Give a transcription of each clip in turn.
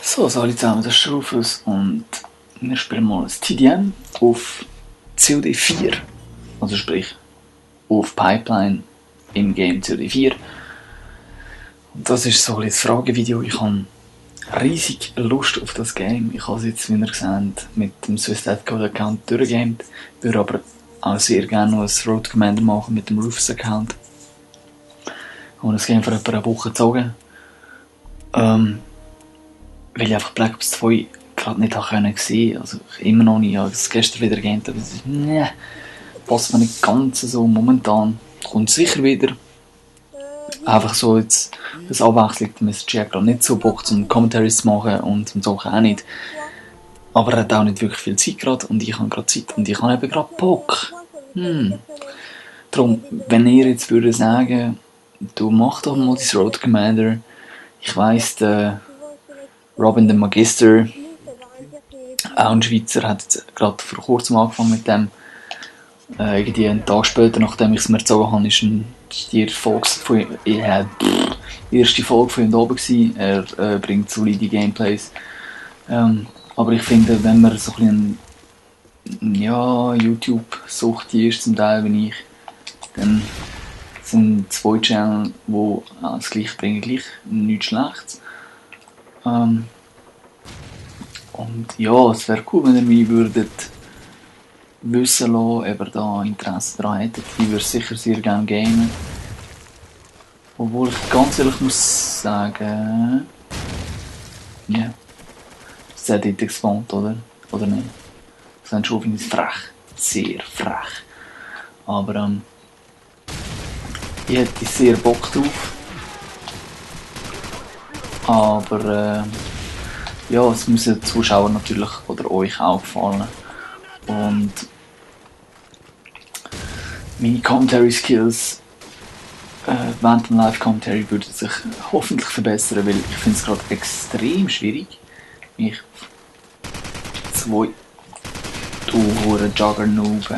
So, alle zusammen, das ist Rufus und wir spielen mal ein TDM auf COD 4. Also sprich, auf Pipeline im Game COD 4. Und das ist so ein Fragevideo. Ich habe riesig Lust auf das Game. Ich habe es jetzt, wie ihr seht, mit dem Swiss Death Code Account durchgegamed. Ich würde aber auch sehr gerne noch ein Road Commander machen mit dem Rufus Account. Ich habe das Game vor etwa einer Woche gezogen. Weil ich einfach Black Ops 2 gerade nicht sehen konnte. Also immer noch nicht. Ich habe es gestern wieder gegamed, aber es ist, passt mir nicht ganz so momentan. Kommt sicher wieder. Einfach so jetzt das Abwechslung. Mr. Jack gerade nicht so Bock zum Commentaries zu machen und zum Zocken auch nicht. Aber er hat auch nicht wirklich viel Zeit gerade und ich habe gerade Zeit und ich habe eben gerade Bock. Darum, wenn ihr jetzt würdet sagen, du mach doch mal dein Road Commander. Ich weiss, der Robin der Magister, auch ein Schweizer, hat jetzt gerade vor kurzem angefangen mit dem. Irgendwie einen Tag später, nachdem ich es mir gezogen habe, ist die erste Folge von ihm da oben gewesen. Er bringt solide Gameplays. Aber ich finde, wenn man so ein bisschen YouTube-Suchti ist zum Teil, wie ich, dann sind zwei Channel, die das Gleiche bringen, gleich nichts Schlechtes. Und ja, es wäre cool, wenn ihr mich würdet wissen lassen, ob ihr da Interesse daran hättet. Ich würde sicher sehr gerne gamen. Obwohl ich ganz ehrlich muss sagen, ja, es hat dort gespawnt, oder? Oder nicht? Das sind schon finde ich frech. Sehr frech. Aber ich hätte sehr Bock drauf. Aber ja, es muss den Zuschauern natürlich oder euch auch gefallen. Und meine Commentary Skills während dem Live-Commentary würden sich hoffentlich verbessern, weil ich finde es gerade extrem schwierig, mich zwei Juggernoop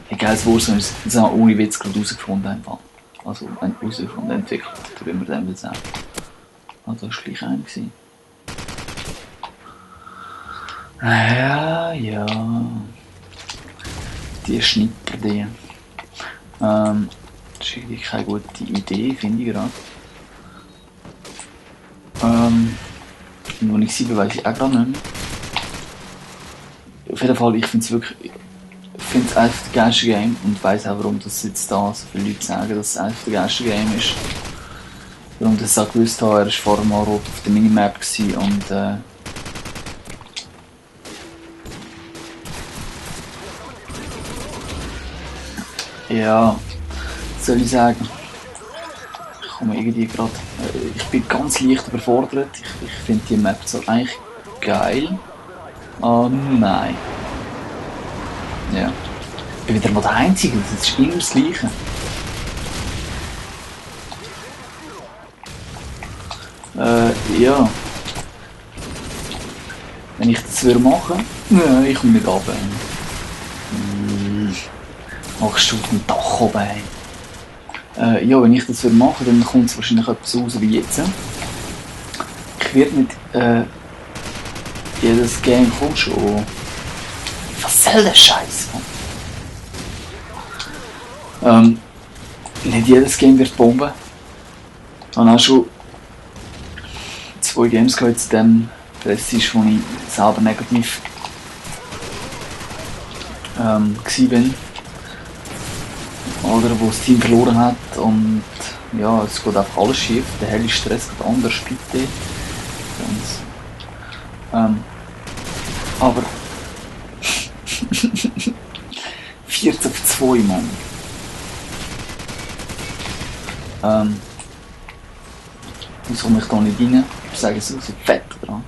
egal was ist, das habe ich ohne Witz gerade herausgefunden einfach. Also herausgefunden, entwickelt, wie man dem will sagen. Also das war gleich einer gewesen. Ja. Die Schnipper, die. Das ist irgendwie keine gute Idee, finde ich gerade. Und wo ich 7 weiss ich auch gerade nicht mehr. Auf jeden Fall, ich finde es wirklich. Ich finde es einfach das geilste Game und weiss auch, warum das jetzt da so viele Leute sagen, dass es einfach das geilste Game ist. Warum ich das auch gewusst habe, er war vorher mal rot auf der Minimap und ja, was soll ich sagen? Ich komme irgendwie gerade. Ich bin ganz leicht überfordert. Ich finde die Map so eigentlich geil. Oh nein. Ja. Ich bin wieder mal der Einzige, das ist immer das Gleiche. Ja. Wenn ich das machen würde, ich komme nicht runter. Machst du auf dem Dach oben? Ja, wenn ich das machen würde, dann kommt es wahrscheinlich etwas raus wie jetzt. Ich werde nicht jedes Game kommt schon. Was soll der Scheiß? Nicht jedes Game wird bomben. Ich habe auch schon 2 Games gehabt, jetzt dem das ist, wo ich selber negativ war. Oder wo das Team verloren hat und ja, es geht einfach alles schief. Der helle Stress geht anders, bitte. Aber 14:2, Mann. Wieso komme ich da nicht rein? Ich sage es so fett dran.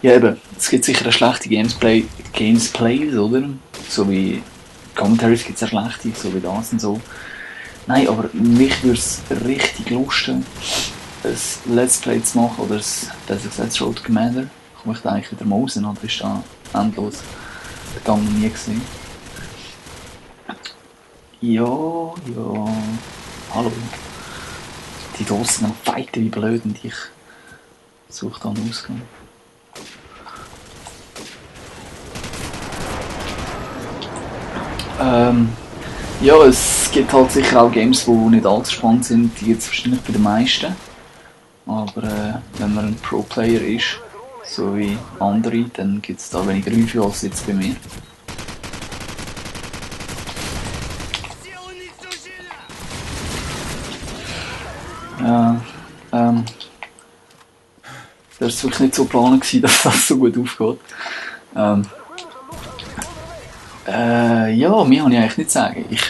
Ja eben, es gibt sicher schlechte Gamesplays, oder? So wie Commentaries gibt es ja schlechte, so wie das und so. Nein, aber mich würde es richtig lusten, ein Let's Play zu machen, oder besser gesagt Road Commander. Komme ich da eigentlich wieder mal raus, oder ist da endlos? Ich habe noch nie gesehen. Ja, ja. Hallo. Die draussen am Fighten wie blöd und ich suche da einen Ausgang. Ja, es gibt halt sicher auch Games, die nicht allzu spannend sind. Die gibt es wahrscheinlich bei den meisten. Aber wenn man ein Pro-Player ist, so wie andere, dann gibt es da weniger Review als jetzt bei mir. Ja, das war wirklich nicht so geplant, dass das so gut aufgeht. Ja, mehr kann ich eigentlich nicht sagen. Ich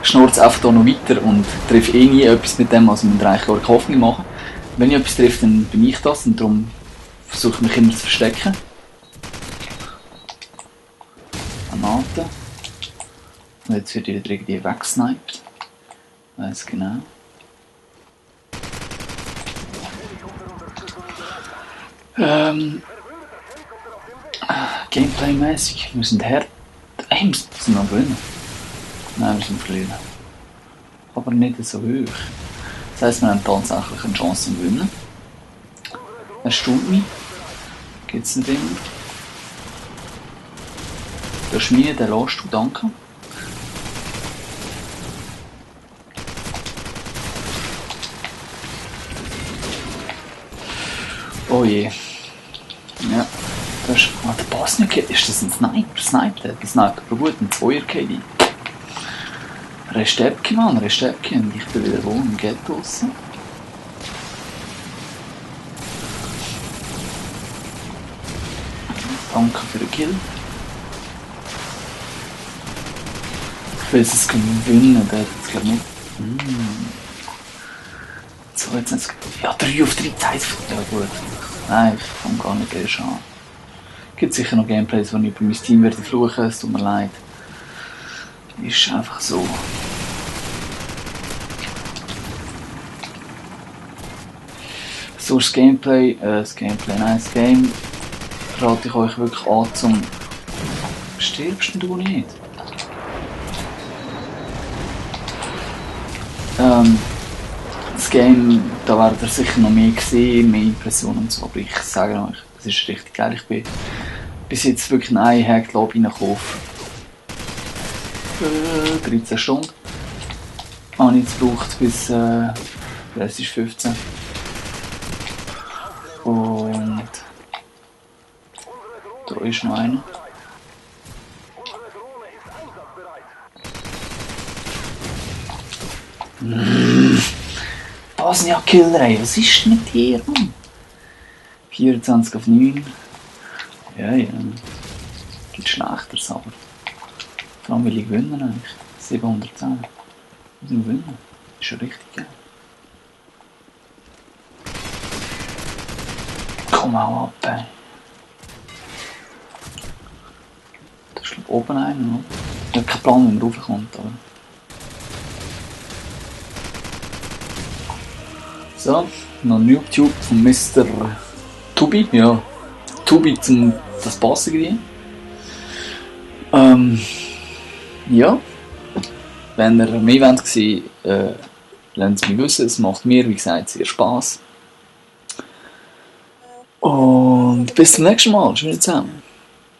schnurze einfach hier noch weiter und treffe eh nie etwas mit dem, was ich mir eigentlich gar keine Hoffnung mache. Wenn ich etwas treffe, dann bin ich das und darum versuche ich mich immer zu verstecken. Granate. Und jetzt wird wieder irgendwie weggesniped. Weiss genau. Gameplay-mäßig, wir sind hart. Wir sind noch gewinnen. Nein, wir sind verlieren. Aber nicht so hoch. Das heisst, wir haben tatsächlich eine Chance zu gewinnen. Erstaunt mich. Gibt's nicht immer. Der Schmiede, der lässt du, danke. Oh je. Ja. Das ist, der Bosniak, ist das ein Sniper? Sniper? Der Sniper, aber gut, ein 2er KD. Restepke, Mann, Restepke. Und ich bin wieder wo im Ghetto draussen. Danke für den Kill. Ich will es gewinnen, der hat es glaube ich nicht. So, jetzt nicht. Ja, 3 auf 3 Zeit. Ja gut. Nein, ich fange gar nicht erst an. Es gibt sicher noch Gameplays, wo ich bei meinem Team werde fluchen, es tut mir leid. Ist einfach so. So ist das Gameplay, das Game rate ich euch wirklich an zum... Stirbst du nicht? Das Game, da werdet ihr sicher noch mehr sehen, mehr Impressionen und so, aber ich sage euch, das ist richtig geil. Ich bin bis jetzt wirklich in eine Hacked Lobby reingekommen. 13 Stunden. Habe ich jetzt gebraucht bis, es ist 15. Und da ist noch einer. Bosniak Killer, ey, was ist denn mit dir, Mann? 24 auf 9. Ja, ja. Gibt Schlechteres, aber. Vor allem will ich gewinnen eigentlich. 710. Muss ich gewinnen. Ist schon richtig geil. Komm auch ab, ey. Da ist glaub oben einer, oder? Ich habe keinen Plan, wie man raufkommt, aber. So, noch ein YouTube von Mr. Tubi, ja. Tubi zum das Passen kriegen. Ja. Wenn ihr mehr wollt, lasst es mich wissen. Es macht mir, wie gesagt, sehr Spass. Und bis zum nächsten Mal. Schön zusammen.